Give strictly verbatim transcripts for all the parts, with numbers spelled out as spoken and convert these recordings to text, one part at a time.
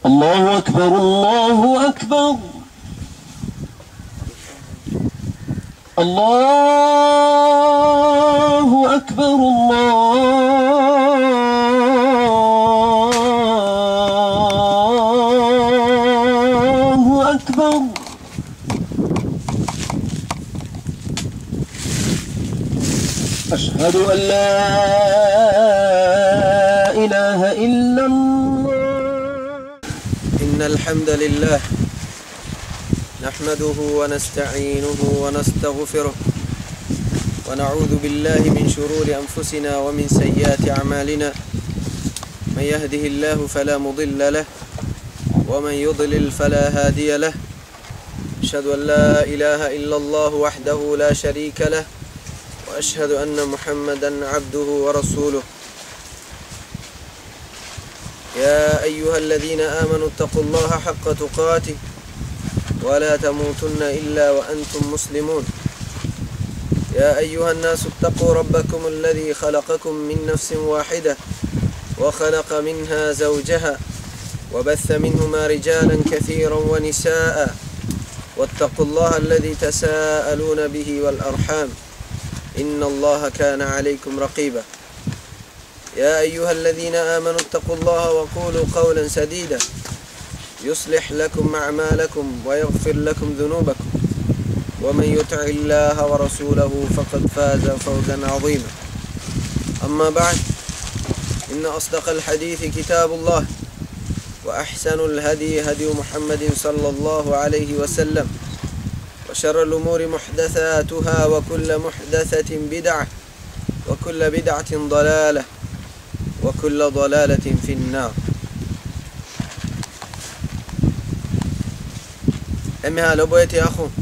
الله أكبر، الله أكبر. الله أكبر. أشهد أن لا إله إلا الله. إن الحمد لله نحمده ونستعينه ونستغفره، ونعوذ بالله من شرور أنفسنا ومن سيئات أعمالنا. من يهده الله فلا مضل له، ومن يضلل فلا هادي له. أشهد أن لا إله إلا الله وحده لا شريك له، وأشهد أن محمدا عبده ورسوله. يا أيها الذين آمنوا اتقوا الله حق تقاته ولا تموتن إلا وأنتم مسلمون. يا أيها الناس اتقوا ربكم الذي خلقكم من نفس واحدة وخلق منها زوجها وبث منهما رجالا كثيرا ونساء واتقوا الله الذي تساءلون به والأرحام إن الله كان عليكم رقيبا. يا أيها الذين آمنوا اتقوا الله وقولوا قولا سديدا يصلح لكم أعمالكم ويغفر لكم ذنوبكم ومن يطع الله ورسوله فقد فاز فوزا عظيما. أما بعد، إن أصدق الحديث كتاب الله، وأحسن الهدي هدي محمد صلى الله عليه وسلم، وشر الأمور محدثاتها، وكل محدثة بدعة، وكل بدعة ضلالة، وكل ضلالة في النار. އެންމެހާ ލޮބުވެތި އަޚުން،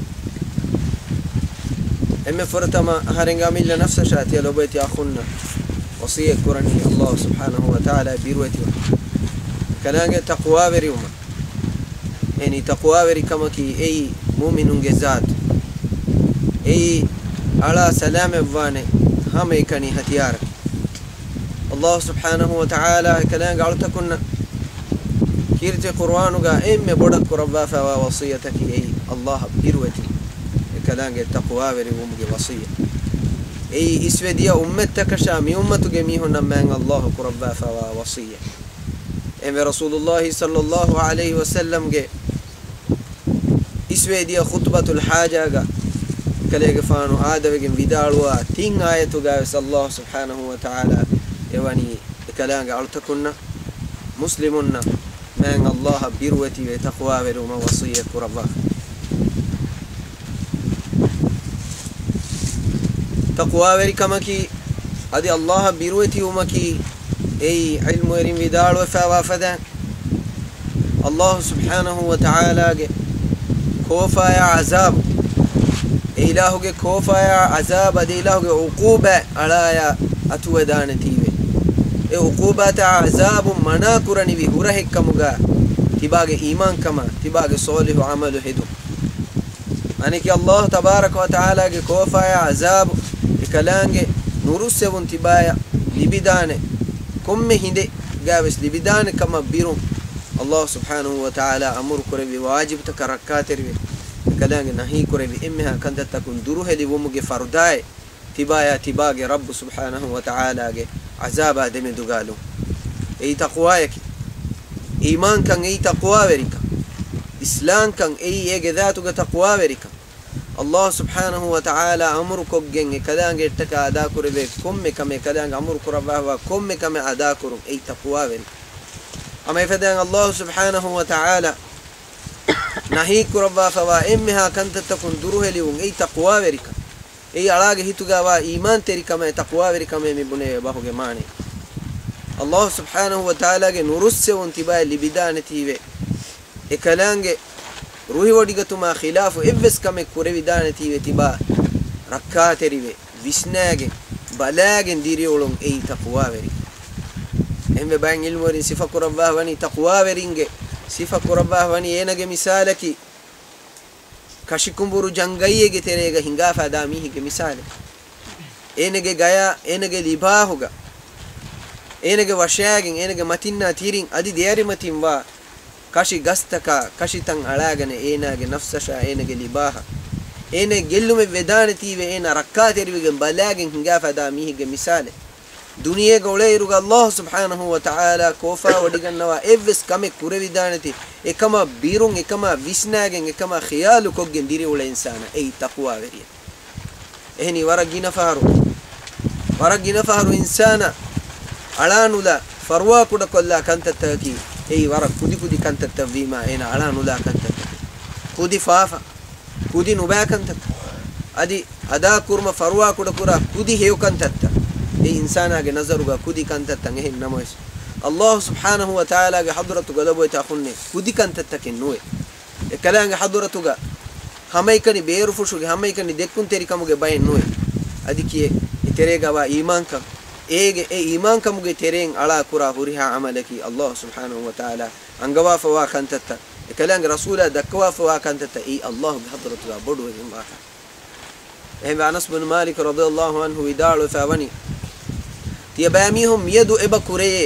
އެންމެ ފުރަތަމަ އަހަރެންގެ އަމިއްލަ ނަފްސަށާ ތިޔަ ލޮބުވެތި އަޚުންނަށް ވަޞިއްޔަތް ކުރަނީ ﷲ ސުބްޙާނަހޫ ވަތަޢާލާ ބިރުވެތިވާ ކަލާނގެ ތަޤްވާވެރިވުމަށް. އެނީ ތަޤްވާވެރިކަމަކީ އެއީ މުއުމިނުންގެ ޒާތު. އެއީ އަޅާ ސަލާމަތްވާނެ ހަމައެކަނި ހަތިޔާރަކީ. ﷲ ސުބްޙާނަހޫ ވަތަޢާލާ އެކަލާނގެ އަޅުތަކުންނަށް ކީރިތި ޤުރުއާނުގަ އެންމެ ބޮޑަށް ކުރައްވާފައިވާ ވަޞިއްޔަތަކީ އެއީ ﷲ އަށް ބިރުވެތި އެކަލާނގެ ތަޤްވާވެރިވުމުގެ ވަޞިއްޔަތް. އެއީ އިސްވެ ދިޔަ އުއްމަތްތަކަށާ މިއުއްމަތުގެ މީހުންނަށް މާތް ﷲ ކުރައްވާފައިވާ ވަޞިއްޔަތް. އެންމެ ރަސޫލުﷲ ޞައްލަﷲ ޢަލައިހި ވަސައްލަމްގެ އިސްވެ ދިޔަ ޚުޠުބަތުލް ޙާޖާގަ ކަލޭގެފާނު އާދަވެގެން ވިދާޅުވާ ތިން އާޔަތުގައިވެސް ﷲ ސުބްޙާނަހޫ ވަތަޢާލާ އެވަނީ އެކަލާނގެ އަޅުތަކުންނަށް، މުސްލިމުންނަށް މާތް ﷲ އަށް ބިރުވެތިވެ ތަޤްވާވެރިވުމަށް ވަޞިއްޔަތް ކުރައްވާފަ. ތަޤްވާވެރިކަމަކީ އަދި ﷲ އަށް ބިރުވެތިވުމަކީ އެއީ ޢިލްމުވެރިން ވިދާޅުވެފައިވާ ފަދައިން، ﷲ ސުބްޙާނަހޫ ވަތަޢާލާގެ ކޯފާޔާ ޢަޒާބު، އެ އިލާހުގެ ކޯފާޔާ ޢަޒާބު އަދި އިލާހުގެ ޢުޤޫބާތް އަޅާޔާ އަތުވެދާނެތީވެ، އެ ޢުޤޫބާތާ ޢަޒާބު މަނާ ކުރަނިވި ހުރަހެއްކަމުގަ ތިބާގެ އީމާންކަމާ ތިބާގެ ޞޯލިޙު ޢަމަލު ހެދުން. އަނެކެއް ﷲ ތަބާރަކަ ވަތަޢާލާގެ ކޯފާޔާ ޢަޒާބު އެކަލާނގެ ނުރުއްސެވުން ތިބާޔަށް ލިބިދާނެ ކޮންމެ ހިނދެއްގައިވެސް ލިބިދާނެ ކަމަށް ބިރުން، ﷲ ސުބްޙާނަހޫ ވަތަޢާލާ އަމުރު ކުރެއްވި ވާޖިބުތަކަށް ރައްކާތެރިވެ، އެކަލާނގެ ނަހީ ކުރެއްވި އެންމެހާ ކަންތައްތަކުން ދުރުހެލިވުމުގެ ފަރުދާއެއް ތިބާޔާ ތިބާގެ ރައްބު ސުބްޙާނަހޫ ވަތަޢާލާގެ ޢަޒާބާ ދެމެދުގަ އަލުން. އެއީ ތަޤްވާޔަކީ. އީމާންކަން އެއީ ތަޤްވާވެރިކަން. އިސްލާމްކަން އެއީ އޭގެ ޒާތުގަ ތަޤްވާވެރިކަން. ﷲ ސުބްޙާނަހޫ ވަތަޢާލާ އަމުރުކޮށްގެން އެކަލާނގެއަށްޓަކާ އަދާކުރެވޭ ކޮންމެ ކަމެއް، އެކަލާނގެ އަމުރު ކުރައްވާފައިވާ ކޮންމެ ކަމެއް އަދާކުރުން އެއީ ތަޤްވާވެރިކަން. ހަމަ އެފަދައިން ﷲ ސުބްޙާނަހޫ ވަތަޢާލާ ނަހީ ކުރައްވާފައިވާ އެންމެހާ ކަންތައްތަކުން ދުރުހެލިވުން އެއީ ތަޤްވާވެރިކަން. އެއީ އަޅާގެ ހިތުގައިވާ އީމާންތެރިކަމޭ ތަޤްވާވެރިކަމޭ މި ބުނެވޭ ބަހުގެ މާނައެއް. ﷲ ސުބްޙާނަހޫ ވަތަޢާލާގެ ނުރުއްސެވުން ތިބާޔަށް ލިބިދާނެތީވެ، އެކަލާނގެ ރުހިވޮޑިގަތުމާ ޚިލާފު އެއްވެސް ކަމެއް ކުރެވިދާނެތީވެ ތިބާ ރައްކާތެރިވެ، ވިސްނާގެން، ބަލާގެން ދިރިއުޅުން އެއީ ތަޤްވާވެރި. އެހެންވެ ބައެއް ޢިލްމުވެރިން ސިފަކުރައްވާފަވަނީ ތަޤްވާވެރިންގެ، ސިފަކުރައްވާފަވަނީ އޭނަގެ މިސާލަކީ، ކަށިކުނބުރު ޖަންގައްޔެއްގެ ތެރޭގަ ހިނގާފަ ދާ މީހެއްގެ މިސާލެއް. އޭނަގެ ގަޔާ، އޭނަގެ ލިބާހުގަ، އޭނަގެ ވަށައިގެން، އޭނަގެ މަތިންނާ ތިރިން އަދި ދެއަރިމަތިން ވާ ކަށި ގަސްތަކާ ކަށިތައް އަޅާގަނެ އޭނާގެ ނަފްސަށާ އޭނާގެ ލިބާހަށް އޭނާ ގެއްލުމެއް ވެދާނެތީވެ އޭނާ ރައްކާތެރިވެގެން ބަލާގެން ހިނގާފަ ދާ މީހެއްގެ މިސާލެއް. ދުނިޔޭގަ އުޅޭއިރުގަ އައްލާހު ސުބްޙާނަހޫ ވަތަޢާލާ ކޯފާ ވޮޑިގަންނަވާ އެއްވެސް ކަމެއް ކުރެވިދާނެތީ، އެކަމަށް ބިރުން، އެކަމާ ވިސްނާގެން، އެކަމާ ޚިޔާލުކޮށްގެން ދިރިއުޅޭ އިންސާނާ އެއީ ތަޤްވާވެރިއެއް. އެހެނީ ވަރަށް ގިނަ ފަހަރު، ވަރަށް ގިނަ ފަހަރު އިންސާނާ އަޅާނުލާ ފަރުވާ ކުޑަކޮށްލާ ކަންތައްތަކަކީ، އެއީ ވަރަށް ކުދި ކުދި ކަންތައްތައް ވީމާ، އޭނާ އަޅާނުލާ ކަންތައްތަކެއް. ކުދި ފާފަ، ކުދި ނުބައި ކަންތައްތައް، އަދި އަދާކުރުމަށް ފަރުވާ ކުޑަކުރާ ކުދި ހެޔޮ ކަންތައްތައް. އެ އިންސާނާގެ ނަޒަރުގަ ކުދި ކަންތައްތައް. އެހެން ނަމަވެސް، އައްލާހު ސުބްޙާނަހޫ ވަތަޢާލާގެ ޙަޟްރަތުގަ ލޮބުވެތި އަޚުންނޭ، ކުދި ކަންތައްތަކެއް ނުވޭ. އެކަލާނގެ ޙަޟްރަތުގަ ހަމައެކަނި ބޭރުފުށުގެ، ހަމައެކަނި ދެއްކުންތެރިކަމުގެ ބައެއް ނުވޭ. އަދި ކިޔޭ، އެ ތެރޭގަވާ އީމާންކަން، އޭގެ އެ އީމާންކަމުގެ ތެރެއިން އަޅާ ކުރާ ހުރިހާ ޢަމަލަކީ އައްލާހު ސުބްޙާނަހޫ ވަތަޢާލާ އަންގަވާފަވާ ކަންތައްތައް، އެކަލާނގެ ރަސޫލާ ދައްކަވާފަވާ ކަންތައްތައް އެއީ އައްލާހުގެ ޙަޟްރަތުގަ ބޮޑުވެގެންވާކަން. އެހެންވެ، އަނަސް ބުނު މާލިކު ރަޟިޔައްލާހު ޢަންހު ވިދާޅުވެފަ ވަނީ، ތިޔަބައިމީހުން މިއަދު އެބަ ކުރެޔޭ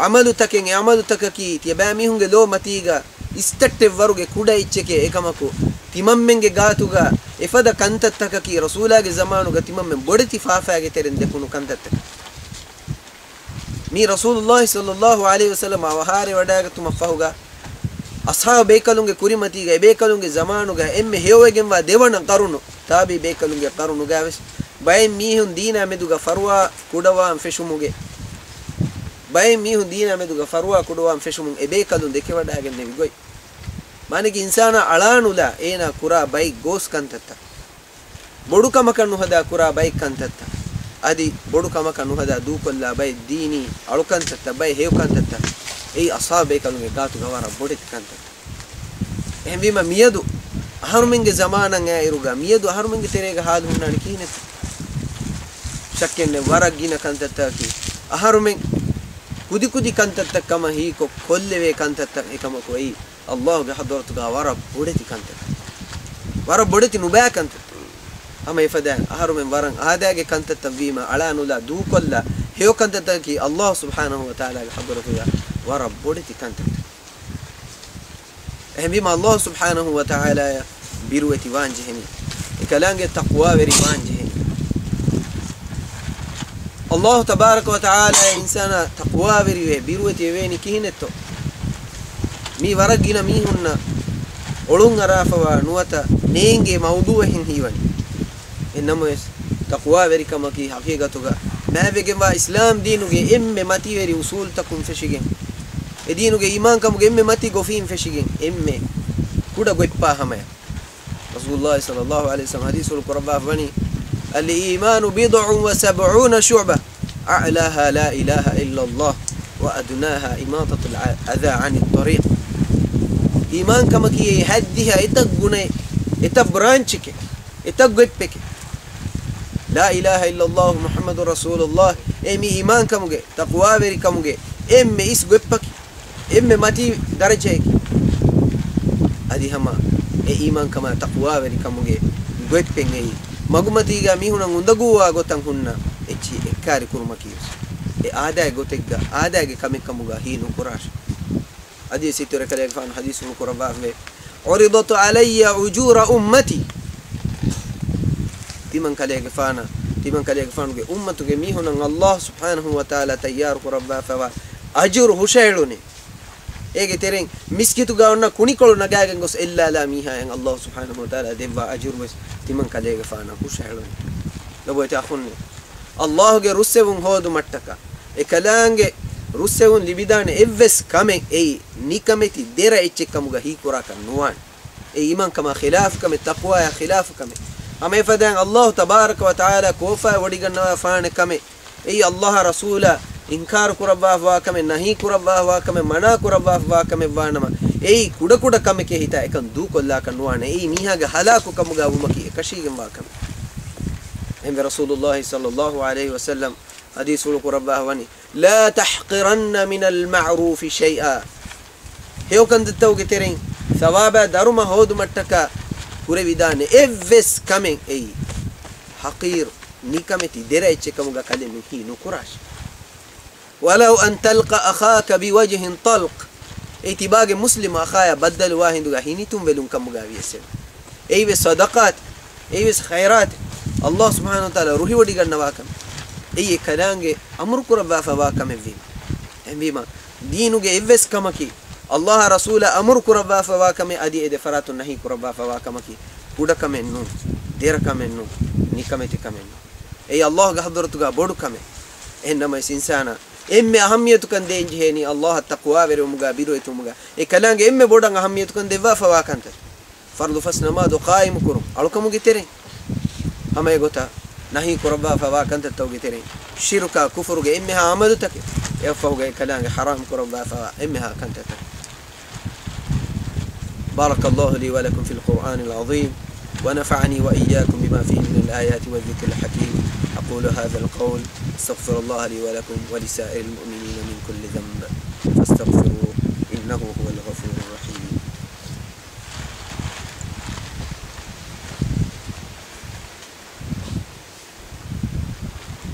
ޢަމަލުތަކެއް، އެ ޢަމަލުތަކަކީ ތިޔަބައިމީހުންގެ ލޯ މަތީގަ އިސްތައްޓެއްވަރުގެ ކުޑަ އެއްޗެކޭ. އެކަމަކު، ތިމަންމެންގެ ގާތުގަ އެފަދަ ކަންތައްތަކަކީ، ރަސޫލާގެ ޒަމާނުގަ ތިމަންމެން ބޮޑެތި ފާފައިގެ ތެރެއިން ދެކުނު ކަންތައްތަކެއް. މީ ރަސޫލުއްލާހި ޞައްލައްލާހު ޢަލައިހި ވަސައްލަމް އަވަހާރަވެވަޑައިގަތުމަށް ފަހުގަ، އަޞްޙާބު ބޭކަލުންގެ ކުރިމަތީގަ، އެބޭކަލުންގެ ޒަމާނުގަ އެންމެ ހެޔޮވެގެންވާ ދެވަނަ ޤަރުނު، ތާބިޢީ ބޭކަލުންގެ ޤަރުނުގަވެސް، ބައެއް މީހުން ދީނާ މެދުގަ ފަރުވާ ކުޑަވާން ފެށުމުގެ، ބައެއް މީހުން ދީނާ މެދުގަ ފަރުވާ ކުޑަވާން ފެށުމުން އެބޭކަލުން ދެކެވަޑައިގެންނެވި ގޮތް. މާނައީ އިންސާނާ އަޅާނުލާ އޭނާ ކުރާ ބައެއް ގޯސް ކަންތައްތައް، ބޮޑު ކަމަކަށް ނުހަދާ ކުރާ ބައެއް ކަންތައްތައް، އަދި ބޮޑު ކަމަކަށް ނުހަދާ ދޫކޮށްލާ ބައެއް ދީނީ އަޅުކަންތައްތައް، ބައެއް ހެޔޮ ކަންތައްތައް، އެއީ އަޞްޙާބު ބޭކަލުންގެ ގާތުގަ ވަރަށް ބޮޑެތި ކަންތައްތައް. އެހެންވީމަ، މިއަދު އަހަރުމެންގެ ޒަމާނަށް އައިއިރުގަ، މިއަދު އަހަރުމެންގެ ތެރޭގަ ހާލު ހުންނާނީ ކިހިނެއްތަ؟ ޝައްކެއްނެތް، ވަރަށް ގިނަ ކަންތައްތަކަކީ އަހަރުމެން ކުދިކުދި ކަންތައްތައް ކަމަށް ހީކޮށް ކޮށްލެވޭ ކަންތައްތައް. އެކަމަކު، އެއީ އައްލާހުގެ ޙަޟްރަތުގަ ވަރަށް ބޮޑެތި ކަންތައް، ވަރަށް ބޮޑެތި ނުބައި ކަންތައްތައް. ހަމަ އެފަދައިން އަހަރުމެން ވަރަށް އާދައިގެ ކަންތައްތައް ވީމަ، އަޅާނުލާ ދޫކޮށްލާ ހެޔޮ ކަންތައްތަކަކީ އައްލާހު ސުބްޙާނަހޫ ވަތަޢާލާގެ ޙަޟްރަތުގަ ވަރަށް ބޮޑެތި ކަންތައްތައް. އެހެންވީމަ، އައްލާހު ސުބްޙާނަހޫ ވަތަޢާލާއަށް ބިރުވެތި ވާން ޖެހެނީ، އެކަލާނގެ ތަޤްވާވެރި ވާން ޖެހެނީ. އައްލާހު ތަބާރަކަ ވަތަޢާލާ އިންސާނާ ތަޤްވާވެރިވެ ބިރުވެތި ވެވޭނީ ކިހިނެއްތޯ؟ މީ ވަރަށް ގިނަ މީހުންނަށް އޮޅުން އަރާފަވާ ނުވަތަ ނޭނގޭ މައުޟޫޢެއްހެން ހީވަނީ. އެހެންނަމަވެސް، ތަޤްވާވެރިކަމަކީ ޙަޤީޤަތުގަ މާތްވެގެންވާ އިސްލާމް ދީނުގެ އެންމެ މަތިވެރި އުޞޫލުތަކުން ފެށިގެން، އެ ދީނުގެ އީމާންކަމުގެ އެންމެ މަތި ގޮފީން ފެށިގެން އެންމެ ކުޑަ ގޮތްޕާ ހަމަޔަށް. ރަސޫލުއްލާހި ޞައްލައްލާހު ޢަލައިހި ވަސައްލަމް ޙަދީޘްފުޅު ކުރައްވާފަ ވަނީ، الإيمان بضع وسبعون شعبة أعلاها لا إله إلا الله وأدناها إماطة الأذى عن الطريق. އީމާންކަމަކީ އެއީ ހަތްދިހަ އެތައް ގުނައެއް، އެތައް ބްރާންޗެކޭ، އެތައް ގޮތްޕެކޭ. لا إله إلا الله محمد رسول الله، އެ މީ އީމާންކަމުގެ، ތަޤްވާވެރިކަމުގެ އެންމެ އިސް ގޮތްޕަކީ، އެންމެ މަތީ ދަރަޖައެކޭ. އަދި ހަމަ އެ އީމާންކަމާ ތަޤްވާވެރިކަމުގެ ގޮތްޕެއް އެއީ، މަގުމަތީގަ މީހުނަށް އުނދަގޫވާ ގޮތަށް ހުންނަ އެއްޗިހި އެއްކާރިކުރުމަކީވެސް، އެ އާދައިގެ ގޮތެއްގަ، އާދައިގެ ކަމެއް ކަމުގަ ހީ ނުކުރާށޭ. އަދިވެސް އިތުރަށް ކަލޭގެފާނު ޙަދީޘްފުޅު ކުރައްވާފަވޭ، عرضت علي أجور أمتي. ތިމަން ކަލޭގެފާނަށް، ތިމަން ކަލޭގެފާނުގެ އުއްމަތުގެ މީހުނަށް އައްލާހު ސުބްޙާނަހޫ ވަތަޢާލާ ތައްޔާރު ކުރައްވާފަވާ އަޖުރު ހުށަހެޅުނީ. އޭގެ ތެރެއިން މިސްކިތުގަ އޮންނަ ކުނިކޮޅު ނަގާގެން ގޮސް އެއްލާލާ މީހާއަށް އައްލާހު ސުބްޙާނަހޫ ވަތަޢާލާ ދެއްވާ އަޖުރުވެސް ތިމަން ކަލޭގެފާނަށް ހުށަހެޅުނީ. ލޮބުވެތި އަޚުންނޭ، އައްލާހުގެ ރުއްސެވުން ހޯދުމަށްޓަކާ، އެކަލާނގެ ރުއްސެވުން ލިބިދާނެ އެއްވެސް ކަމެއް އެއީ ނިކަމެތި ދެރަ އެއްޗެއް ކަމުގަ ހީކުރާކަށް ނުވާނެ. އެ އީމާންކަމާ ޚިލާފު ކަމެއް، ތަޤްވާޔާ ޚިލާފު ކަމެއް. ހަމަ އެފަދައިން އައްލާހު ތަބާރަކަ ވަ ތަޢާލާ ކޯފާ ވޮޑިގަންނަވާފާނެ ކަމެއް. އެއީ އައްލާހާ ރަސޫލާ އިންކާރު ކުރައްވާފަވާ ކަމެއް، ނަހީ ކުރައްވާފަވާ ކަމެއް، މަނާ ކުރައްވާފަވާ ކަމެއް ވާނަމަ، އެއީ ކުޑަކުޑަ ކަމެކޭ ހިތާ އެކަން ދޫކޮށްލާކަށް ނުވާނެ. އެއީ މީހާގެ ހަލާކު ކަމުގަ ވުމަކީ އެކަށީގެންވާ ކަމެއް. އެހެންވެ ރަސޫލުއްލާހި ޞައްލައްލާހު ޢަލައިހި ވަސައްލަމް ޙަދީޘްފުޅު ކުރައްވާ ވަނީ، لا تحقرن من المعروف شيئا. ހެޔޮ ކަންތައްތަކުގެ ތެރެއިން ޘަވާބާ ދަރުމަ ހޯދުމަށްޓަކާ ކުރެވިދާނެ އެއްވެސް ކަމެއް އެއީ ޙަޤީރު، ނިކަމެތި ދެރަ އެއްޗެއް ކަމުގަ ކަލޭމެން ހީ ނުކުރާށޭ. ولو أن تلقى أخاك بوجه طلق. އެއީ ތިބާގެ މުސްލިމް އަޚާޔާ ބައްދަލުވާ ހިނދުގަ ހިނިތުންވެލުން ކަމުގަ ވިޔަސް އެވެ. އެއީވެސް ޞަދަޤާތެއް، އެއީވެސް ޚައިރާތެއް، ﷲ ސުބްޙާނަހޫ ވަތަޢާލާ ރުހިވޮޑިގަންނަވާ ކަމެއް. އެއީ އެ ކަލާނގެ އަމުރު ކުރައްވާފައިވާ ކަމެއްވީމަ. އެހެންވީމަ، ދީނުގެ އެއްވެސް ކަމަކީ، ﷲ އާ ރަސޫލާ އަމުރު ކުރައްވާފައިވާ ކަމެއް އަދި އެ ދެ ފަރާތުން ނަހީ ކުރައްވާފައިވާ ކަމަކީ، ކުޑަކަމެއް ނޫން، ދެރަކަމެއް ނޫން، ނިކަމެތިކަމެއް ނޫން. އެއީ ﷲގެ ޙަޟްރަތުގަ ބޮޑު ކަމެއް. އެހެން ނަމަވެސް އިންސާނާ އެންމެ އަހައްމިޔަތުކަން ދޭން ޖެހޭނީ ﷲ އަށް ތަޤްވާވެރިވުމުގަ، ބިރުވެތިވުމުގަ. އެ ކަލާނގެ އެންމެ ބޮޑަށް އަހައްމިޔަތުކަން ދެއްވާފައިވާ ކަންތައް. ފަރުޟު ފަސް ނަމާދު ޤާއިމުކުރުން އަޅުކަމުގެ ތެރެއިން. ހަމަ އެގޮތަށް ނަހީ ކުރައްވާފައިވާ ކަންތައްތަކުގެ ތެރެއިން، ޝިރުކާ ކުފުރުގެ އެންމެހާ ޢަމަލުތަކެއް، އެއަށްފަހުގައި ކަލާނގެ ޙަރާމް ކުރައްވާފައިވާ އެންމެހާ ކަންތައްތަކެއް. بارك الله لي ولكم في القرآن العظيم، ونفعني وإياكم بما فيه من الآيات والذكر الحكيم. أقول هذا القول، أستغفر الله لي ولكم ولسائر المؤمنين من كل ذنب، فاستغفروه، إنه هو الغفور الرحيم.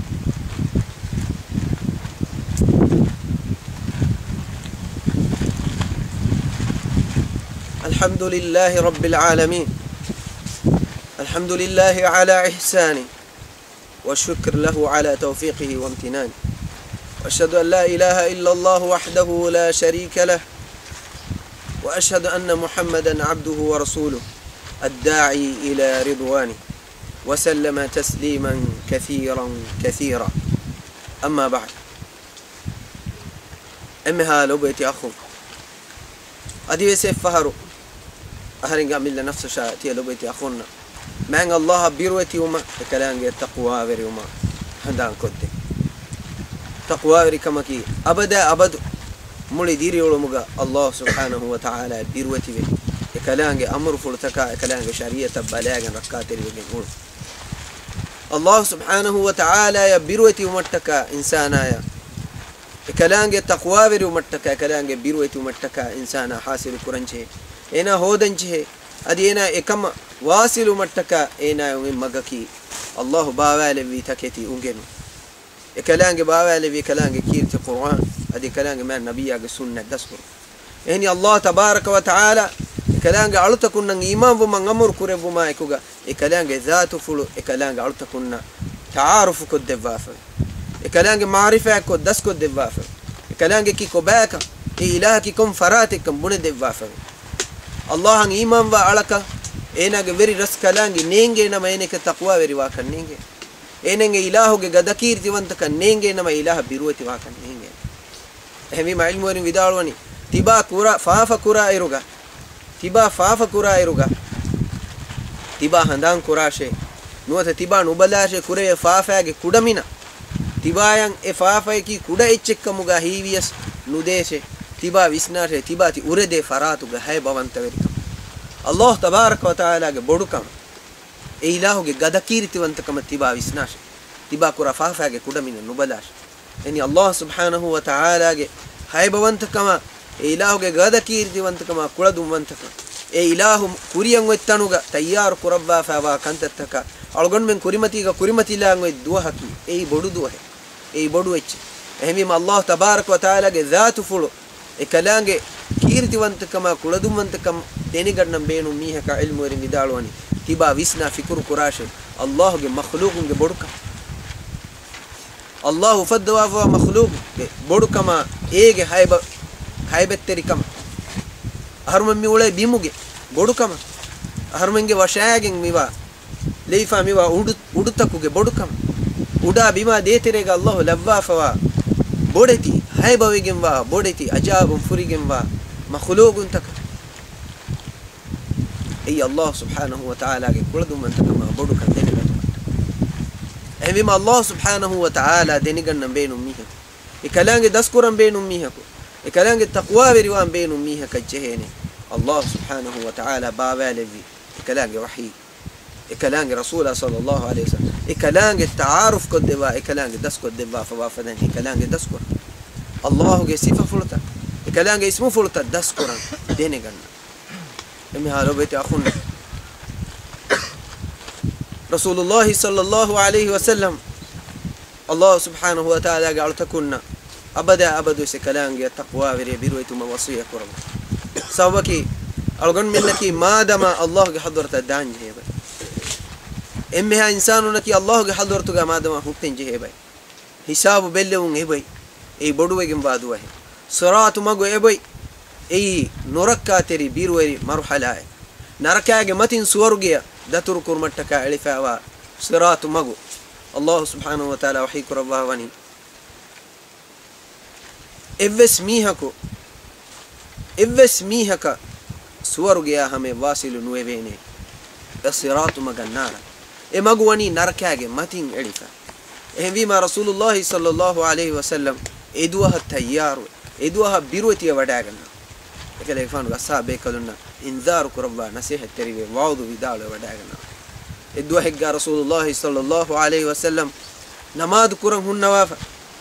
الحمد لله رب العالمين. الحمد لله على إحسانه، والشكر له على توفيقه وامتنانه. وأشهد أن لا إله إلا الله وحده لا شريك له، وأشهد أن محمدا عبده ورسوله الداعي إلى رضوانه، وسلم تسليما كثيرا كثيرا. أما بعد. އެންމެހާ ލޮބުވެތި އަޚުން، އަދިވެސް އެއްފަހަރު އަހަރެންގެ އަމިއްލަ ނަފްސަށާ ތިޔަ ލޮބުވެތި އަޚުންނަށް، މާތް ﷲ އަށް ބިރުވެތިވުމަށް، އެކަލާނގެ ތަޤްވާވެރިވުމަށް ހަނދާންކޮށްދޭ. ތަޤްވާވެރިކަމަކީ އަބަދާ އަބަދު މުޅި ދިރިއުޅުމުގަ ﷲ ސުބްޙާނަހޫ ވަތަޢާލާއަށް ބިރުވެތިވެ، އެކަލާނގެ އަމުރުފުޅުތަކާ އެކަލާނގެ ޝަރީޢަތަށް ބަލާގެން ރައްކާތެރިވެގެން އުޅުން. ﷲ ސުބްޙާނަހޫ ވަތަޢާލާއަށް ބިރުވެތިވުމަށްޓަކާ އިންސާނާޔަށް، އެކަލާނގެ ތަޤްވާވެރިވުމަށްޓަކާ، އެކަލާނގެ ބިރުވެތިވުމަށްޓަކާ އިންސާނާ ޙާޞިލު ކުރަންޖެހޭ. އޭނާ ހޯދަންޖެހޭ. އަދި އޭނާ އެކަމަށް ވާޞިލުވުމަށްޓަކާ އޭނާއަށް އޮތް މަގަކީ، ﷲ ބާވާލެއްވި ތަކެތި އުނގެނުން. އެކަލާނގެ ބާވާލެއްވި އެކަލާނގެ ކީރިތި ޤުރްއާން، އަދި އެކަލާނގެ މާތް ނަބިއްޔާގެ ސުންނަތް ދަސްކުރުން. އެހެނީ ﷲ ތަބާރަކަ ވަތަޢާލާ އެކަލާނގެ އަޅުތަކުންނަށް އީމާންވުމަށް އަމުރު ކުރެއްވުމާ އެކުގަ، އެކަލާނގެ ޒާތުފުޅު އެކަލާނގެ އަޅުތަކުންނަށް ތަޢާރުފު ކޮށްދެއްވާފަވޭ. އެކަލާނގެ މަޢުރިފާތްކޮށް ދަސްކޮށްދެއްވާފަވޭ. އެކަލާނގެކީ ކޮބާކަން، އެ އިލާހަކީ ކޮން ފަރާތެއްކަން ބުނެދެއްވާފަވޭ. ﷲ އަށް އީމާންވާ އަޅަކަށް އޭނާގެ ވެރި ރަސްކަލާނގެ ނޭނގޭ ނަމަ އޭނައަކަށް ތަޤްވާވެރިވާކަން ނޭނގޭ. އޭނައަށް އެ އިލާހުގެ ގަދަކީރިތިވަންތަކަން ނޭނގޭ ނަމަ އިލާހަށް ބިރުވެތިވާކަން ނޭނގޭ. އެހެންވީމަ ޢިލްމުވެރިން ވިދާޅުވަނީ، ތިބާ ކުރާ، ފާފަ ކުރާއިރުގަ، ތިބާ ފާފަ ކުރާއިރުގަ، ތިބާ ހަނދާން ކުރާށޭ، ނުވަތަ ތިބާ ނުބަލާށޭ ކުރެވޭ ފާފައިގެ ކުޑަމިނަށް. ތިބާޔަށް އެ ފާފަޔަކީ ކުޑަ އެއްޗެއްކަމުގަ ހީވިޔަސް ނުދޭށޭ. ތިބާ ވިސްނާށޭ، ތިބާ ތި އުރެދޭ ފަރާތުގެ ހައިބަވަންތަވެރިކަމަށް. ﷲ ތަބާރަކަ ވަތަޢާލާގެ ބޮޑުކަމަށް، އެ އިލާހުގެ ގަދަކީރިތިވަންތަކަމަށް ތިބާ ވިސްނާށޭ. ތިބާ ކުރާ ފާފައިގެ ކުޑަމިނަށް ނުބަލާށޭ. އެހެނީ ﷲ ސުބްޙާނަހޫ ވަތަޢާލާގެ ހައިބަވަންތަކަމާ، އެ އިލާހުގެ ގަދަކީރިތިވަންތަކަމާ، ކުޅަދުންވަންތަކަމާ، އެ އިލާހު ކުރިއަށް އޮތް ތަނުގަ ތައްޔާރު ކުރައްވާފައިވާ ކަންތައްތަކާ، އަޅުގަނޑުމެން ކުރިމަތީގަ ކުރިމަތިލާން އޮތް ދުވަހަކީ، އެއީ ބޮޑު ދުވަހެއް. އެއީ ބޮޑު އެއްޗެއް. އެހެންވީމަ ﷲ ތަބާރަކަ ވަތަޢާލާގެ ޒާތުފުޅު، އެ ކަލާނގެ ކީރިތިވަންތަކަމާ، ކުޅަދުންވަންތަކަމަށް ދެނެގަންނަން ބޭނުން މީހަކަށް ޢިލްމުވެރިން ވިދާޅުވަނީ، ތިބާ ވިސްނާ ފިކުރު ކުރާށޭ، ﷲގެ މަޚްލޫޤުންގެ ބޮޑުކަން. ﷲ އުފައްދަވާފައިވާ މަޚްލޫޤުގެ ބޮޑުކަމާ، އޭގެ ހައިބަ، ހައިބަތްތެރިކަމަށް. އަހަރުމެން މި އުޅޭ ބިމުގެ ބޮޑުކަމަށް. އަހަރުމެންގެ ވަށާގެން މިވާ، ލެއިފާ މިވާ އުޑު، އުޑުތަކުގެ ބޮޑުކަމަށް. އުޑާ ބިމާ ދޭތެރޭގަ ﷲ ލައްވާފައިވާ ބޮޑެތި، ހައިބަވެގެންވާ ބޮޑެތި، އަޖާއިބުން ފުރިގެންވާ މަޚްލޫޤުންތަކަށް. އެއީ ﷲ ސުބްޙާނަހޫ ވަތަޢާލާގެ ކުޅަދުންވަންތަކަމާ ބޮޑުކަން ދެނެގަތުމަށްޓަކާ. އެހެންވީމަ ﷲ ސުބްޙާނަހޫ ވަތަޢާލާ ދެނެގަންނަން ބޭނުން މީހަކު، އެ ކަލާނގެ ދަސްކުރަން ބޭނުން މީހަކު، އެ ކަލާނގެ ތަޤްވާވެރިވާން ބޭނުން މީހަކަށް ޖެހޭނެ. ﷲ ސުބްޙާނަހޫ ވަތަޢާލާ ބާވާލެއްވި އެ ކަލާނގެ ވަޙީ، އެ ކަލާނގެ ރަސޫލާ ޞައްލައްލާހު ޢަލައިހި ވަސައްލަމް، އެ ކަލާނގެ ތަޢާރުފް ކޮށްދެއްވާ، އެ ކަލާނގެ ދަސްކޮށްދެއްވާފަވާ ފަދައިން އެ ކަލާނގެ ދަސްކުރަން. ﷲގެ ސިފަފުޅުތައް، އެ ކަލާނގެ އިސްމުފުޅުތައް ދަސްކުރަން ދެނެގަންނަން. އެންމެހާ ލޮބުވެތި އަޚުންނޭ، ރަސޫލުﷲ ޞައްލައްލާހު ޢަލައިހި ވަސައްލަމް، ﷲ ސުބްޙާނަހޫ ވަތަޢާލާގެ އަޅުތަކުންނަށް އަބަދާ އަބަދުވެސް އެކަލާނގެ ތަޤްވާވެރި ބިރުވެތުމަށް ވަޞިއްޔަތް ކުރަމު. ސަބަބަކީ، އަޅުގަނޑުމެންނަކީ މާދަމާ ﷲގެ ޙަޟްރަތަށް ދާންޖެހޭ ބައެއް. އެންމެހާ އިންސާނުންނަކީ ﷲގެ ޙަޟްރަތުގަ މާދަމާ ހުއްޓެން ޖެހޭ ބައެއް. ހިސާބު ބެއްލެވުން އެބައި. އެއީ ބޮޑުވެގެންވާ ދުވަހެއް. ޞިރާޠު މަގު އެބައި. އެއީ ނުރައްކާތެރި ބިރުވެރި މަރުޙަލާއެއް. ނަރަކާގެ މަތިން ސުވަރުގެއަށް ދަތުރު ކުރުމަށްޓަކާ އެޅިފައިވާ ޞިރާޠު މަގު. ﷲ ސުބްޙާނަހޫ ވަތަޢާލާ ވަޙީ ކުރައްވާ ވަނީ، އެއްވެސް މީހަކު، އެއްވެސް މީހަކަށް ސުވަރުގެއާ ހަމަޔަށް ވާޞިލު ނުވެވޭނެ، އެ ޞިރާޠު މަގަށް ނާރަ. އެ މަގު ވަނީ ނަރަކާގެ މަތިން އެޅިފަ. އެހެންވީމާ، ރަސޫލުﷲ ޞައްލަﷲ ޢަލައިހި ވަސައްލަމް އެ ދުވަހަށް ތައްޔާރުވެ، އެ ދުވަހަށް ބިރުވެތިވެ ވަޑައިގަންނަވާ. އެކަލޭގެފާނުގެ އަޞްޙާބޭކަލުންނަށް އިންޒާރު ކުރައްވާ، ނަޞޭޙަތްތެރިވެ، ވަޢުޡު ވިދާޅުވެ ވަޑައިގަންނަވާ. އެ ދުވަހެއްގަ ރަސޫލުﷲ ޞައްލަﷲ ޢަލައިހި ވަސައްލަމް ނަމާދު ކުރަން ހުންނަވާފަ،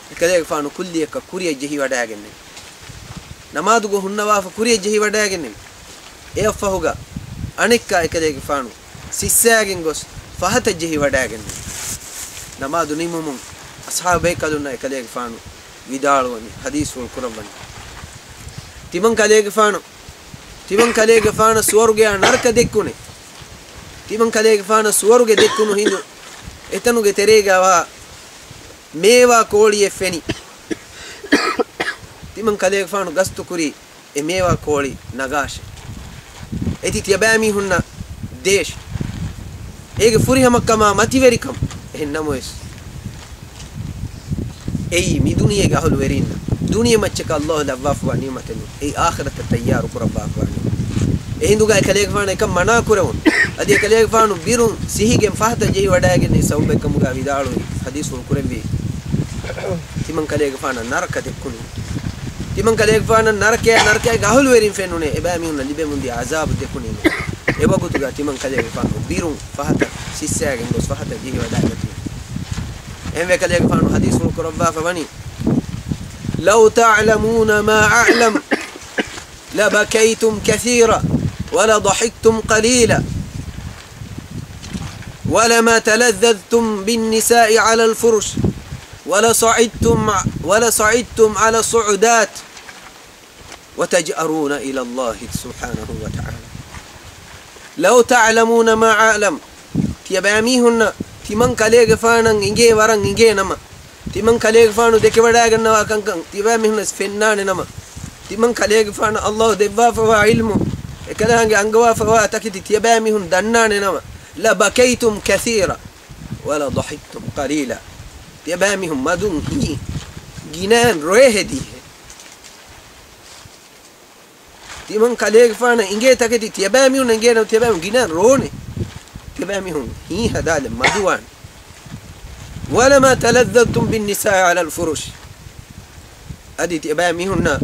އެކަލޭގެފާނު ކުއްލިއަކަށް ކުރިއަށް ޖެހިވަޑައިގެންނެވި. ނަމާދުގަ ހުންނަވާފަ ކުރިއަށް ޖެހިވަޑައިގެންނެވި. އެއަށްފަހުގަ އަނެއްކާ އެކަލޭގެފާނު ސިއްސައިގެން ގޮސް ފަހަތަށް ޖެހިވަޑައިގެންނެވި. ނަމާދު ނިމުމުން އަޞްޙާބޭކަލުންނަށް އެކަލޭގެފާނު ވިދާޅުވަނީ، ޙަދީޘްފުޅު ކުރައްވަނީ، ތިމަން ކަލޭގެފާނު، ތިމަން ކަލޭގެފާނަށް ސުވަރުގެއާ ނަރަކަ ދެއްކުނޭ. ތިމަން ކަލޭގެފާނަށް ސުވަރުގެ ދެއްކުނު ހިނދު، އެތަނުގެ ތެރޭގަވާ މޭވާ ކޯޅިއެއް ފެނި. ތިމަން ކަލޭގެފާނު ގަސްތުކުރީ އެ މޭވާ ކޯޅި ނަގާށޭ. އެތި ތިޔަބައިމީހުންނަށް ދޭށޭ. އޭގެ ފުރިހަމަކަމާ މަތިވެރިކަމު. އެހެން ނަމަވެސް، އެއީ މި ދުނިޔޭގެ އަހުލުވެރީންނަށް ދުނިޔެމައްޗަކަށް ﷲ ލައްވާފަވާ ނިޢުމަތެއް ނޫން. އެއީ އާޚިރަތަށް ތައްޔާރު ކުރައްވާފަވާ ނިޢުމަތެއް. އެހިނދުގަ އެކަލޭގެފާނަށް އެކަން މަނާ ކުރެވުނު. އަދި އެކަލޭގެފާނު ބިރުން ސިހިގެން ފަހަތަށް ޖެހިވަޑައިގެންނެވި ސަބަބެއްކަމުގަ ވިދާޅުވި ޙަދީޘްފުޅު ކުރެއްވީ، ތިމަން ކަލޭގެފާނަށް ނަރަކަ ދެއްކުނީ. ތިމަން ކަލޭގެފާނަށް ނަރަކަޔާ، ނަރަކައިގެ އަހުލުވެރިން ފެނުނޭ. އެބައިމީހުންނަށް ލިބެމުންދިޔަ ޢަޒާބު ދެކުނީ. އެވަގުތުގަ ތިމަން ކަލޭގެފާނު ބިރުން ފަހަތަށް ސިއްސައިގެން ގޮސް ފަހަތަށް ޖެހިވަޑައިގަތީ. އެހެންވެ ކަލޭގެފާނު ޙަދީޘްފުޅު ކުރައްވާފަ ވަނީ، لو تعلمون ما أعلم لبكيتم كثيرا ولضحكتم قليلا ولما تلذذتم بالنساء على الفرش ولصعدتم، ولصعدتم على الصعودات وتجأرون إلى الله سبحانه وتعالى. لو تعلمون ما أعلم. ތިޔަބައިމީހުންނަށް ތިމަން ކަލޭގެފާނަށް އިނގޭ ވަރަށް އިނގޭ ނަމަ، ތިމަން ކަލޭގެފާނު ދެކެވަޑައިގަންނަވާ ކަންކަން ތިޔަބައިމީހުންނަށް ފެންނާނެ ނަމަ، ތިމަން ކަލޭގެފާނަށް ﷲ ދެއްވާފަވާ ޢިލްމު، އެކަލާނގެ އަންގަވާފަވާ ތަކެތި ތިޔަބައިމީހުން ދަންނާނެ ނަމަ، لبكيتم كثيرا ولضحكتم قليلا. ތިޔަބައިމީހުން މަދުން ހީ، ގިނައިން ރޮއެ ހެދީހޭ. ތިމަން ކަލޭގެފާނަށް އިނގޭ ތަކެތި ތިޔަބައިމީހުން އިނގޭނަމަ ތިޔަބައިމީހުން ގިނައިން ރޯނެ. ތިޔަބައިމީހުން ހީ ހަދާލެއް މަދުވާނެ. ولما تلذذتم بالنساء على الفرش. އަދި ތިޔަބައިމީހުންނަށް،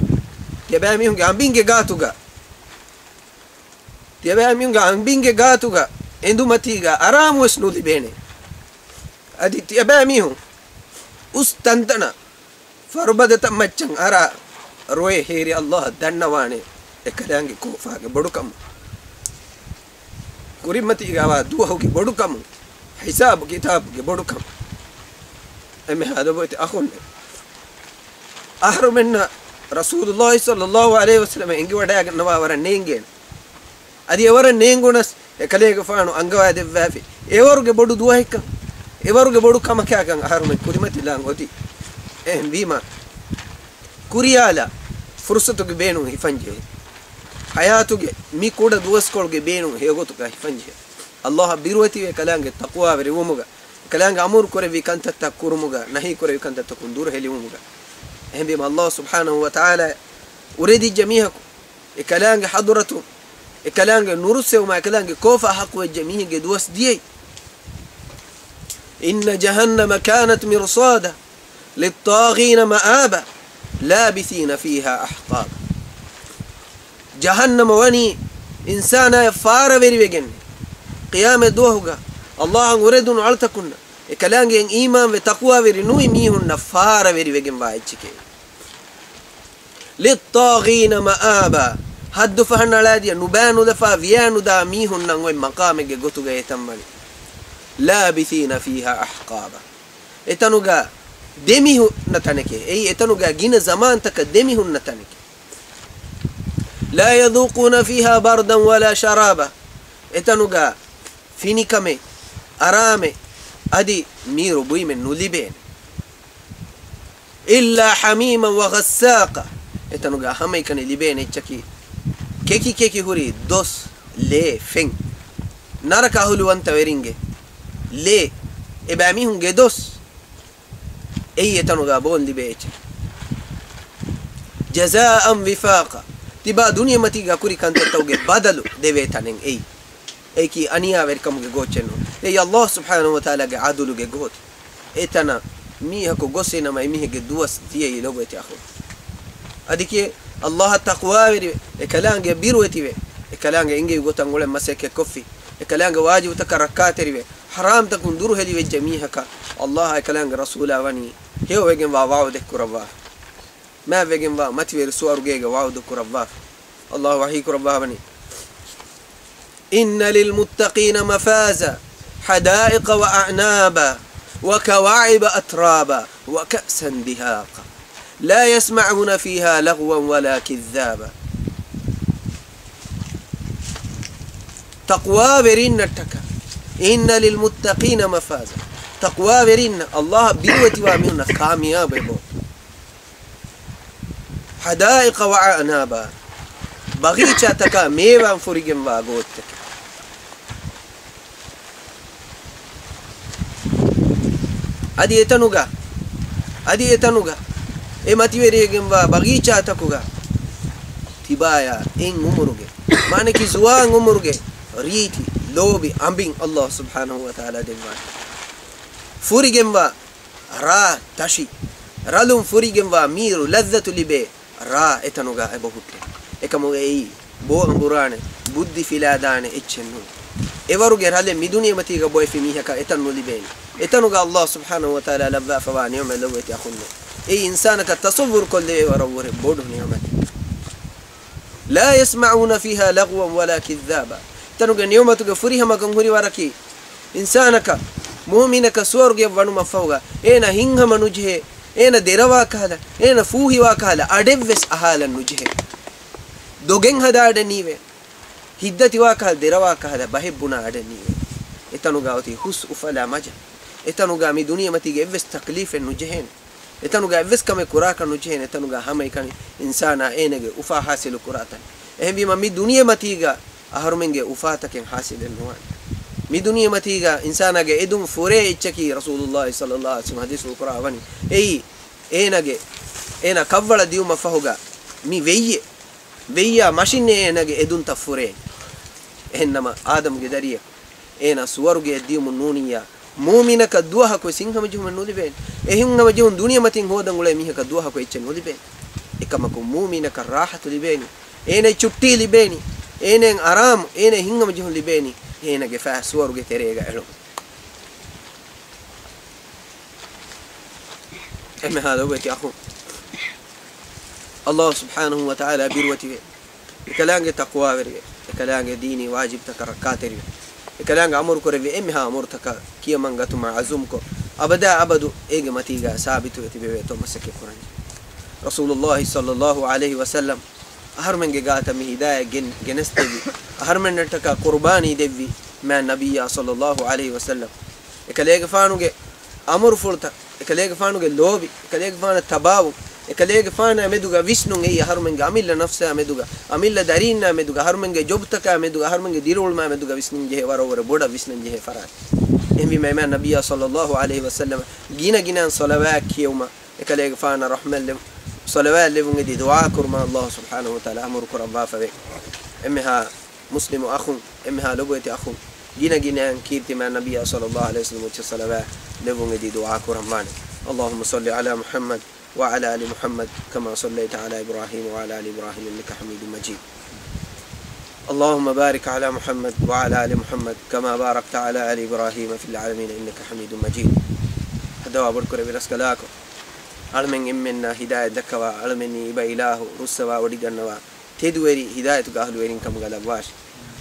ތިޔަބައިމީހުންގެ އަނބިންގެ ގާތުގަ، ތިޔަބައިމީހުންގެ އަނބިންގެ ގާތުގަ އެނދުމަތީގަ އަރާމުވެސް ނުލިބޭނެ. އަދި ތިޔަބައިމީހުން އުސް ތަންތަނަށް ފަރުބަދަތައް މައްޗަށް އަރާ ރޮއެ ހޭރި ﷲ އަށް ދަންނަވާނެ އެކަލާނގެ ކޯފާގެ ބޮޑުކަމުން، ކުރިމަތީގަވާ ދުވަހުގެ ބޮޑުކަމުން، ހިސާބު ކިތާބުގެ ބޮޑުކަމުން. އެންމެހާ ލޮބުވެތި އަޚުންނޭ، އަހަރުމެންނަށް ރަސޫލުﷲ ޞައްލަﷲ ޢަލައިހި ވަސައްލަމަ އެނގިވަޑައިގަންނަވާ ވަރަށް ނޭނގޭނެ. އަދި އެވަރަށް ނޭނގުނަސް، އެކަލޭގެފާނު އަންގަވާ ދެއްވާފި އެވަރުގެ ބޮޑު ދުވަހެއްކަން، އެވަރުގެ ބޮޑު ކަމަކާކަން އަހަރުމެން ކުރިމަތިލާން އޮތީ. އެހެންވީމާ، ކުރިޔާލާ ފުރުޞަތުގެ ބޭނުން ހިފަންޖެހޭ. ޙަޔާތުގެ މި ކުޑަ ދުވަސްކޮޅުގެ ބޭނުން ހެޔޮގޮތުގަ ހިފަންޖެހޭ. ﷲ އަށް ބިރުވެތިވެ ކަލާނގެ ތަޤްވާވެރިވުމުގަ، ކަލާނގެ އަމުރު ކުރެއްވި ކަންތައްތައް ކުރުމުގަ، ނަހީ ކުރެއްވި ކަންތައްތަކުން ދުރުހެލިވުމުގަ. އެހެންވީމަ، ﷲ ސުބްޙާނަހޫ ވަތަޢާލާ އުރެދިއްޖެ މީހަކު އެ ކަލާނގެ ޙަޟުރަތު، އެ ކަލާނގެ ނުރުއްސެވުމާ، އެ ކަލާނގެ ކޯފާ ޙައްޤުވެއްޖެ މީހެއްގެ ދުވަސް ދިޔައީ. إن جهنم كانت مرصادا للطاغين مآبا لابثين فيها أحقابا. ޖަހަންނަމަ ވަނީ އިންސާނާޔަށް ފާރަވެރިވެގެން، ޤިޔާމަތް ދުވަހުގަ ﷲ އަށް އުރެދުނު އަޅުތަކުންނަށް، އެ ކަލާނގެ އީމާންވެ ތަޤްވާވެރި ނުވި މީހުންނަށް ފާރަވެރިވެގެންވާ އެއްޗެކޭ. للطاغين مآبا، ޙައްދު ފަހަނަޅާދިޔަ ނުބައި ނުލަފާ ވިޔާ ނުދާ މީހުންނަށް އޮތް މަޤާމެއްގެ ގޮތުގަ އެތަން ވަނީ. لابثين فيها أحقابا. އެތަނުގަ ދެމިހުންނަ ތަނެކޭ. އެއީ އެތަނުގަ ގިނަ ޒަމާންތަކަށް ދެމިހުންނަ ތަނެކޭ. لا يذوقون فيها بردا ولا شرابا. އެތަނުގަ ފިނިކަމެއް، އަރާމެއް، އަދި މީރު ބުއިމެއް ނުލިބޭނެ. إلا حميما وغساقا. އެތަނުގަ ހަމައެކަނި ލިބޭނެ އެއްޗަކީ، ކެކި ކެކި ހުރި ދޮސް، ލޭ، ފެން. ނަރަކަ އަހުލުވަންތަވެރިންގެ ލޭ، އެބައިމީހުންގެ ދޮސް. އެއީ އެތަނުގަ ބޯން ލިބޭ އެއްޗެއް. جزاء وفاقا. ތިބާ ދުނިޔެމަތީގަ ކުރި ކަންތައްތަކުގެ ބަދަލު ދެވޭ ތަނެއް އެއީ. އެއީކީ އަނިޔާވެރިކަމުގެ ގޯއްޗެއް ނޫން. އެއީ ﷲ ސުބްޙާނަހޫ ވަތަޢާލާގެ ޢަދުލުގެ ގޯތި. އެތަނަށް މީހަކު ގޮސްފިނަމަ އެމީހެއްގެ ދުވަސް ދިޔައީ ލޮބުވެތި އަޚުން. އަދި ކިޔޭ، ﷲއަށް ތަޤްވާވެރިވެ، އެކަލާނގެ ބިރުވެތިވެ، އެކަލާނގެ އިނގި ގޮތަށް އުޅެން މަސައްކަތް ކޮށްފި، އެކަލާނގެ ވާޖިބުތަކަށް ރައްކާތެރިވެ، ޙަރާމްތަކުން ދުރުހެލިވެއްޖެ މީހަކަށް ﷲއާ އެކަލާނގެ ރަސޫލާ ވަނީ ހެޔޮވެގެންވާ ވަޢުދެއް ކުރައްވާފަ. މާތްވެގެންވާ މަތިވެރި ސުވަރުގޭގެ ވަޢުދު ކުރައްވާފަ. ﷲ ވަޙީ ކުރައްވާވަނީ، إن للمتقين مفازا حدائق وأعنابا وكواعب أترابا وكأسا دهاقا لا يسمعون فيها لغوا ولا كذابا. ތަޤްވާވެރިންނަށްޓަކާ، إن للمتقين مفازا، ތަޤްވާވެރިންނަށް، ﷲއަށް ބިރުވެތިވާ މީހުންނަށް ކާމިޔާބެއް ބޯ. حدائق وأعنابا، ބަގީޗާތަކާ މޭވާން ފުރިގެންވާ ގޯތިތަކެއް. އަދި އެތަނުގަ، އަދި އެތަނުގަ، އެ މަތިވެރިވެގެންވާ ބަގީޗާތަކުގަ ތިބާޔާ އެއް އުމުރުގެ، މާނަކީ ޒުވާން އުމުރުގެ ރީތި، ލޯބި، އަނބިން ﷲ ސުބްޙާނަހޫ ވަތަޢާލާ ދެއްވާނެ. ފުރިގެންވާ ރާ ތަށި، ރަލުން ފުރިގެންވާ މީރު ލައްޒަތު ލިބޭ ރާ އެތަނުގަ އެބަހުއްޓޭ. އެކަމުގަ އެއީ ބޯ އަނބުރާނެ، ބުއްދި ފިލާދާނެ އެއްޗެއް ނޫން. އެވަރުގެ ރަލެއް މި ދުނިޔެމަތީގަ ބޮއެފި މީހަކަށް އެތަން ނުލިބޭނެ. އެތަނުގަ ﷲ ސުބްޙާނަހޫ ވަތަޢާލާ ލައްވާފަވާ ނިޢުމަތް ލޮބުވެތި އަޚުންނޭ. އެއީ އިންސާނަކަށް ތަޞައްވުރު ކޮށްލެވޭ ވަރަށްވުރެ ބޮޑު ނިޢުމަތެއް. لا يسمعون فيها لغوا ولا كذابا. އެތަނުގެ ނިޢުމަތުގެ ފުރިހަމަކަން ހުރި ވަރަކީ، އިންސާނަކަށް، މުއުމިނަކަށް ސުވަރުގެއަށް ވަނުމަށްފަހުގަ، އޭނަ ހިތްހަމަ ނުޖެހޭ، އޭނަ ދެރަވާ ކަހަލަ، އޭނަ ފޫހިވާ ކަހަލަ އަޑެއްވެސް އަހާލަން ނުޖެހޭ. ދޮގެއް ހަދާ އަޑެއް ނީވޭ. ހިތްދަތިވާ ކަހަލަ، ދެރަވާ ކަހަލަ، ބަހެއް ބުނާ އަޑެއް ނީވޭ. އެތަނުގަ އޮތީ ހުސް އުފަލާ މަޖާ. އެތަނުގަ މި ދުނިޔެމަތީގެ އެއްވެސް ތަކްލީފެއް ނުޖެހޭނެ. އެތަނުގަ އެއްވެސް ކަމެއް ކުރާކަށް ނުޖެހޭނެ. އެތަނުގަ ހަމައެކަނި އިންސާނާ އޭނަގެ އުފާ ހާސިލު ކުރާ ތަން. އެހެންވީމަ، މި ދުނިޔެމަތީގަ އަހަރުމެންގެ އުފާތަކެއް ހާސިލެއް ނުވާނެ. މި ދުނިޔެމަތީގަ އިންސާނާގެ އެދުން ފުރޭ އެއްޗަކީ، ރަސޫލުﷲ ޞައްލަﷲ ޢަލައިހި ވަސައްލަމަ ޙަދީޘްފުޅު ކުރައްވަނީ، އެއީ އޭނަގެ، އޭނަ ކަށްވަޅަށް ދިޔުމަށްފަހުގަ މި ވެއްޔެއް، ވެއްޔާ މަށިންނޭ އޭނަގެ އެދުންތައް ފުރޭ. އެހެންނަމަ، އާދަމްގެ ދަރިއަކު އޭނާ ސުވަރުގެއަށް ދިޔުމުން ނޫނިއްޔާ، މޫމިނަކަށް ދުވަހަކުވެސް ހިތްހަމަޖެހުމެއް ނުލިބޭނެ. އެ ހިތްހަމަޖެހުން ދުނިޔެމަތިން ހޯދަން އުޅޭ މީހަކަށް ދުވަހަކު އެއްޗެއް ނުލިބޭނެ. އެކަމަކު، މޫމިނަކަށް ރާޙަތު ލިބޭނީ، އޭނައަށް ޗުއްޓީ ލިބޭނީ، އޭނައަށް އަރާމު، އޭނައަށް ހިތްހަމަޖެހުން ލިބޭނީ، އޭނަގެ ފައި ސުވަރުގެ ތެރޭގަ އެޅުމުން. އެންމެހާ ލޮބުވެތި އަޚުން، ﷲ ސުބްޙާނަހޫ ވަތަޢާލާ ބިރުވެތިވެ، އެކަލާނގެ ތަޤްވާވެރިވެ، އެކަލާނގެ ދީނީ ވާޖިބްތަކަށް ރައްކާތެރިވެ، އެކަލާނގެ އަމުރު ކުރެއްވި އެންމެހާ އަމުރުތަކަށް ކިޔަމަން ގަތުމަށް ޢަޒުމްކޮށް، އަބަދާ އަބަދު އޭގެ މަތީގަ ސާބިތުވެ ތިބެވޭތޯ މަސައްކަތް ކުރަންޖެ. ރަސޫލުﷲ ޞައްލަﷲ ޢަލައިހި ވަސައްލަމް އަހަރުމެންގެ ގާތަށް މި ހިދާޔަތް ގެން، ގެނެސްދެއްވި، އަހަރުމެންނަށްޓަކާ ޤުރުބާނީ ދެއްވި މާތް ނަބިއްޔާ ޞައްލަﷲ ޢަލައިހި ވަސައްލަމް. އެކަލޭގެފާނުގެ އަމުރުފުޅުތައް، އެކަލޭގެފާނުގެ ލޯބި، އެކަލޭގެފާނަށް ތަބާވުން، އެކަލޭގެފާނާ މެދުގަ ވިސްނުން އެއީ އަހަރުމެންގެ އަމިއްލަ ނަފްސާ މެދުގަ، އަމިއްލަ ދަރީންނާ މެދުގަ، އަހަރުމެންގެ ޖޮބްތަކާ މެދުގަ، އަހަރުމެންގެ ދިރިއުޅުމާ މެދުގަ ވިސްނުން ޖެހޭ ވަރަށް ވުރެ ބޮޑަށް ވިސްނަން ޖެހޭ ފަރާތެއް. އެހެންވީމަ، އެމާ ނަބިއްޔާ ޞައްލަﷲ ޢަލައިހި ވަސައްލަމަ ގިނަ ގިނައިން ޞަލަވާތް ކިޔެވުމަށް، އެކަލޭގެފާނަށް ރަޙްމަތް ލެއްވު، ޞަލަވާތް ލެއްވުން އެދި ދުޢާ ކުރުމަށް ﷲ ސުބްޙާނަހޫ ވަތަޢާލާ އަމުރު ކުރައްވާފަވޭ. އެންމެހާ މުސްލިމު އަޚުން، އެންމެހާ ލޮބުވެތި އަޚުން، ގިނަ ގިނައިން ކީރިތި މާތް ނަބިއްޔާ ޞައްލަﷲ ޢަލައިހި ވަސައްލަމަ އެއްޗެއް ޞަލަވާތް ލެއްވުން އެދި ދުޢާ ކުރަންވާނެ. اللهم صل على محمد وعلى آل محمد كما صليت على إبراهيم وعلى آل إبراهيم إنك حميد مجيد. اللهم بارك على محمد وعلى آل محمد كما باركت على آل إبراهيم في العالمين إنك حميد مجيد. ހައްދަވާ ބޮޑުކުރެއްވި ރަސްކަލާކޮ، އަޅަމެން އެންމެންނަށް ހިދާޔަތް ދައްކަވާ، އަޅަމެންނީ އިބަ އިލާހު ރުއްސަވާ ވޮޑިގަންނަވާ، ތެދުވެރި ހިދާޔަތުގެ އަހުލުވެރިން ކަމުގަ ލައްވާށި.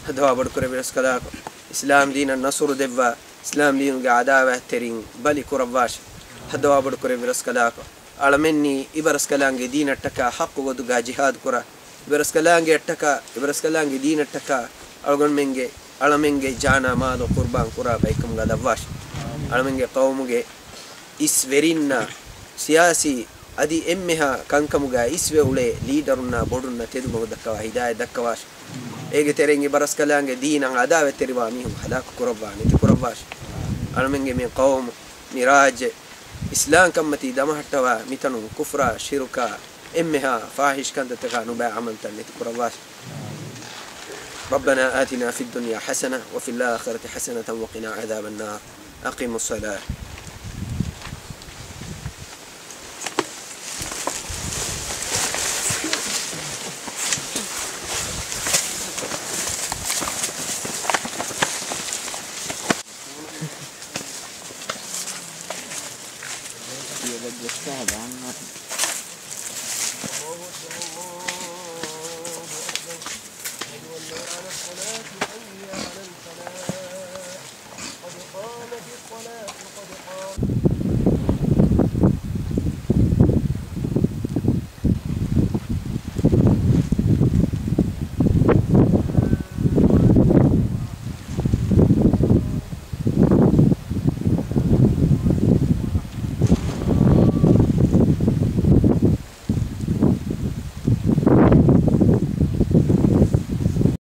ހައްދަވާ ބޮޑުކުރެއްވި ރަސްކަލާކޮ، އިސްލާމް ދީނަށް ނަޞްރު ދެއްވާ، އިސްލާމް ދީނުގެ އަދާވާތްތެރިން ބަލި ކުރައްވާށި. ހައްދަވާ ބޮޑުކުރެއްވި ރަސްކަލާކޮ، އަޅަމެންނީ އިބަރަސްކަލާނގެ ދީނަށްޓަކާ ޙައްޤު ގޮތުގާ ޖިހާދު ކުރާ، އިބަރަސްކަލާނގެއަށްޓަކާ، އިބަރަސްކަލާނގެ ދީނަށްޓަކާ އަޅުގަނޑުމެންގެ، އަޅަމެންގެ ޖާނާ މާލު ޤުރްބާން ކުރާ ބައެއްކަމުގާ ލައްވާށި. އަޅަމެންގެ ޤައުމުގެ އިސް ވެރިންނާ، ސިޔާސީ އަދި އެންމެހާ ކަންކަމުގާ އިސްވެ އުޅޭ ލީޑަރުންނާ ބޮޑުންނަށް ތެދުމަގު ދައްކަވާ ހިދާޔަތް ދައްކަވާށި. އޭގެ ތެރެއިން އިބަރަސްކަލާނގެ ދީނަށް އަދާވަތްތެރިވާ މީހުން ހަލާކު ކުރައްވާ ނެތި ކުރައްވާށި. އަޅަމެންގެ މި ޤައުމު، މި ރާއްޖެ، އިސްލާމްކަންމަތީ ދަމަހައްޓަވާ މިތަނުން ކުފްރާ، ޝިރުކާ، އެންމެހާ ފާޙިޝް ކަންތައްތަކާ ނުބައި ޢަމަލުތައް ނެތި ކުރައްވާށި. ربنا آتنا في الدنيا حسنة وفي الآخرة حسنة وقنا عذاب النار. أقيموا الصلاة. الله أكبر، الله أكبر. أشهد أن لا إله إلا الله. حي على الصلاة، حي على الفلاح. قد قامت الصلاة، قد قامت.